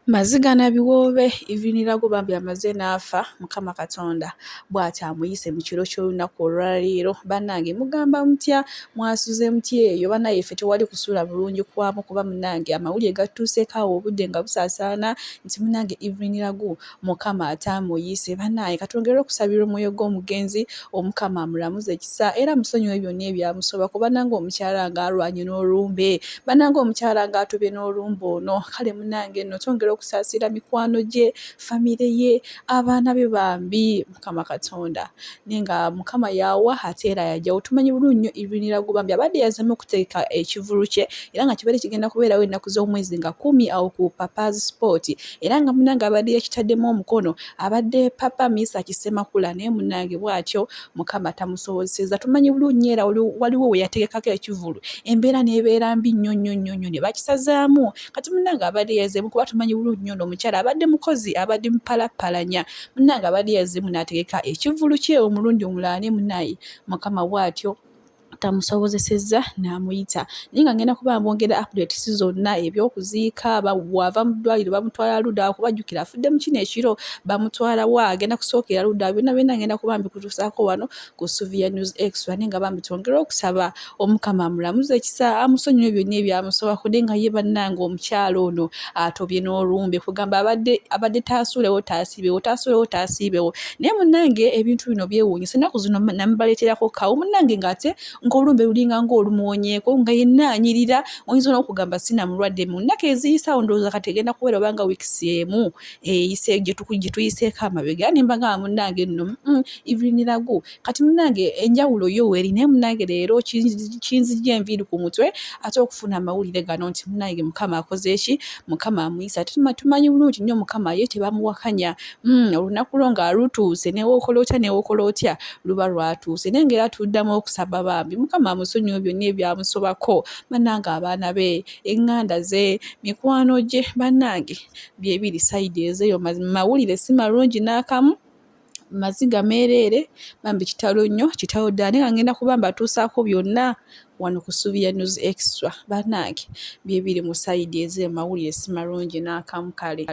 Maziga na biwoobe, Evelyn Lagu bambi amaze n'afa, Mukama Katonda bw'atyo amuyise mu kiro ky'olunaku olwaleero. Bannange mugamba mutya? Mwasuze mutya eyo? Bannaye ffe tewali kusula bulungi kwamu kuba munnange amawulire gatutuuseeko awo obudde nga busaasaana nti munnange Evelyn Lagu Mukama ate amuyise. Bannange katwongere okusabira omwoyo gw'omugenzi, Omukama amulamuze ekisa era amusonyiwe byonna ebyamusobako. Bannange omukyala ng'alwanye n'olumbe, bannange omukyala ng'atobye n'olumbe ono. Kale munnange nno twongera okusaasira mikwano gye, famire ye, abaana be bambi. Mukama Katonda naye nga Mukama y'awa ate era y'aggyawo. Tumanyi bulungi nnyo Evelyn Lagu bambi abadde yazzeemu okutegeka ekivvulu kye era nga kibadde kigenda kubeerawo ennaku z'omwezi nga 10 awo ku Papa's Spot era nga munnange abadde yakitaddemu omukono abadde Papa Mesach Ssemakula naye munnange bw'atyo Mukama tamusobozesezza. Tumanyi bulungi nnyo era waliwo we yategekako ekivvulu embeera n'ebeera mbi nnyo nnyo nnyo nnyo ne bakisazaamu. Kati munnange abadde yazzeemu kuba tumanyi bulungi nnyo ono omukyala abadde mukozi abadde mupalappalanya munnange abadde yazzeemu n'ategeka ekivvulu kye omulundi omulala naye munnaye Mukama bw'atyo tamusobozesezza n'amuyita. Naye nga ngenda kuba mbongera updates zonna ebyokuziika, bw'ava mu ddwaliro bamutwala ludda wa kuba jjukira afudde mu kino ekiro bamutwala wa, agenda kusookera ludda wa, byonna byonna ngenda kuba mbikutuusaako wano ku Suvia News Extra. Naye nga bambi twongere okusaba Omukama amulamuze ekisa amusonyiwe byonna ebyamusobako naye nga ye bannange omukyala ono atobye n'olumbe kugamba abadde abadde taasuulewo taasiibewo taasuulewo taasiibewo naye munnange ebintu bino byewuunyisa ennaku zino namubaleeterako kawo munnange ng'ate ng'olumbe lulinga ng'olumuwonyeeko nga yenna anyirira oyinza n'okugamba sina mulwadde mu nnaku eziyisaawo ndowooza kati egenda kubeera oba nga wiikisi emu eyise gye tuyiseeko amabega ne mbagamba munnange nno Evelyn Lagu Kati munange enjawulo yo weri naye munange leero kinzijja enviiri ku mutwe ate okufuna amawulire gano nti munange Mukama akoze ki, Mukama amuyise ate tumanyi bulungi nnyo Mukama ye tebamuwakanya olunaku lwo nga lutuuse newokola otya newokola otya luba lwatuuse naye nga era tuddamu okusaba bambi Mukama amusonyiwe byonna ebyamusobako banange abaana be eŋŋanda ze mikwano gye banange byebiri sayidi ezeeyo mawulire si malungi n'akamu. Maziga meereere bambi kitalo nnyo kitalo ddala naye nga ngenda kuba mbatuusaako byonna wano ku Suvia News Extra bannange bye biri mu sayidi ez'emawulire si malungi n'akamu kale.